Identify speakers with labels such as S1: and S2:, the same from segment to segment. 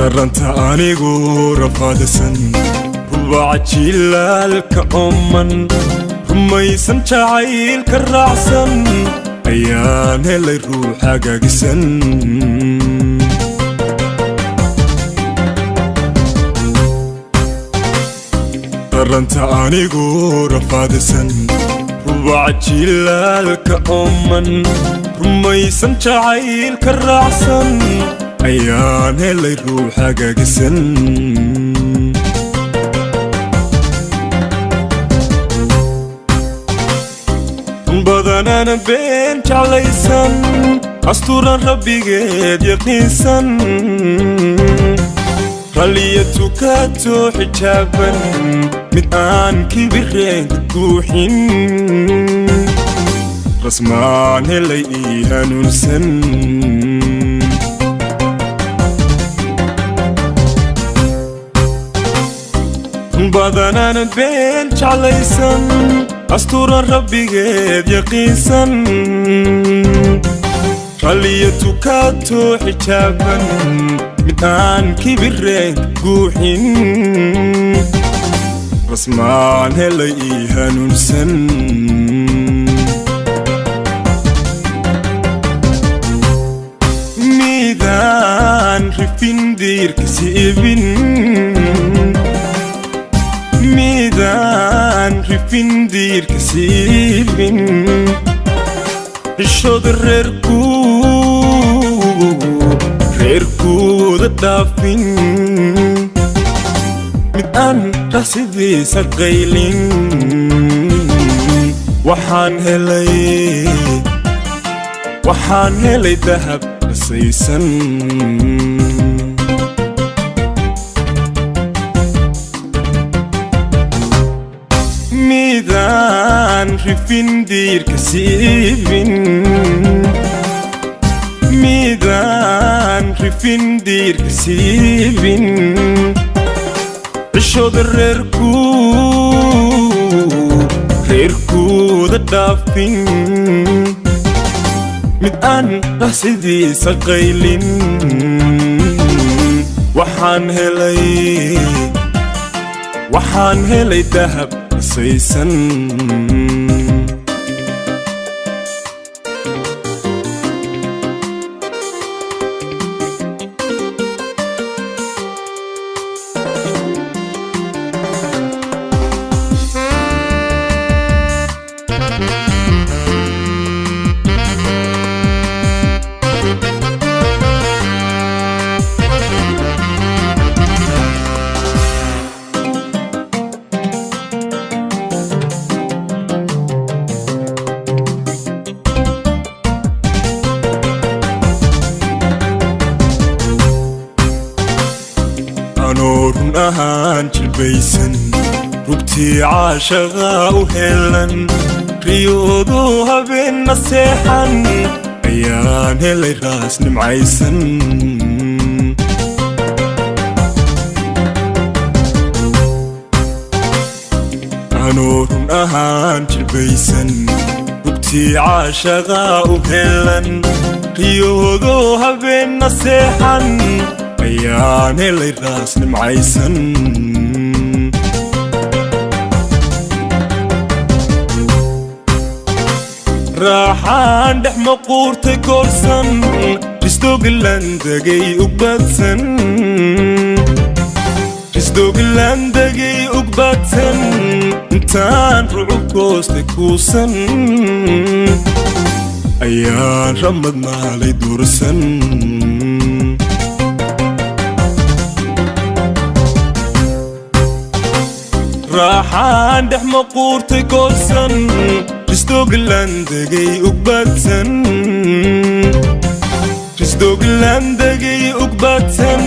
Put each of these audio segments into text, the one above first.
S1: Daranta anigu rafaadsan, rubaca jilaalka ooman, rumaysan jacaylka raacsan, ayaan helay ruux hagaagisan. Daranta anigu rafaadsan, rubaca jilaalka ooman, rumaysan jacaylka raacsan, ayaan helay ruux hagaagisan. Badanana been jeclaysan, asturan rabbigeed yaqiinsan, ralliya tukato xijaaban, mid aan kibireenka guuxin, rasmaan helay ii hanuunsan. Badanana been jeclaysan, asturan rabbigeed yaqiinsan, ralliya tukato xijaaban, mid aan kibireenka guuxin, rasmaan helay ii hanuunsan. Midaan rifin diirka siibin, midaan rifin diirka siibin, xishooda reerku reerkooda dhaafin, mid aan rasidiisa qaylin, waxaan helay, waxaan helay dahab rasaysan. Midaan rifin diirka siibin, midaan rifin diirka siibin, cishooda reerku reerkooda dhaafin, mid aan rasidiisa qaylin, waxaan helay, waxaan helay dahab rasaysan. Anoo run ahaan jilbaysan, rugtii caashaqa u helan, riyoodu habeenna seexan, ayaan helay raas nimcaysan. Anoo run ahaan jilbaysan, rugtii caashaqa u helan, riyoodu habeenna seexan, ayaan helay raas nimcaysan. Raaxaan dhex maquurtay goorsan, risdooglan degay ugbadsan, risdooglan degay ugbadsan, intaan rucub goostay kuusan, ayaan ramad maalay dursan. Raaxaan dhex maquurtay goorsan, Risdoglandegay ugbadsan, risdoglandegay ugbadsan,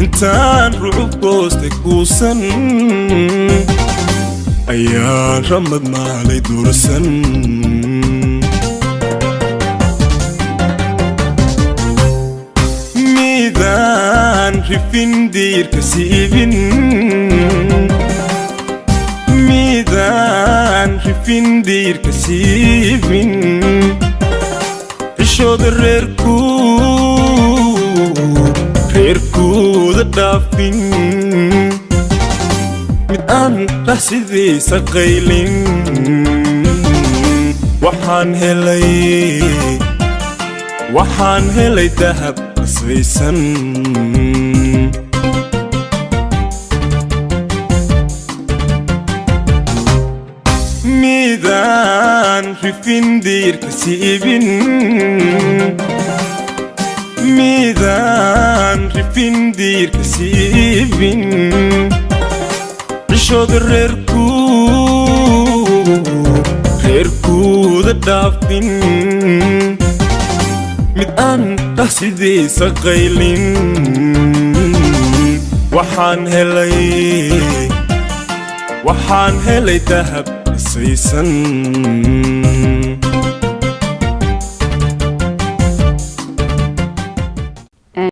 S1: intaan rucub goostay kuusan ayaan ramad maalay dursan. Midaan rifin diirka siibin, midaan rifin diirka siibin, cishooda reerku reerkooda dhaafin, mid aan rahsidiisa qaylin. Waxaan helay, waxaan helay dahab asaysan. Midaan rifin diirka siibin, midaan rifin diirka siibin, cishooda reerku reerkooda dhaafin, mid aan rahsidiisa qaylin. Waxaan helay, waxaan helay dahab asaysan.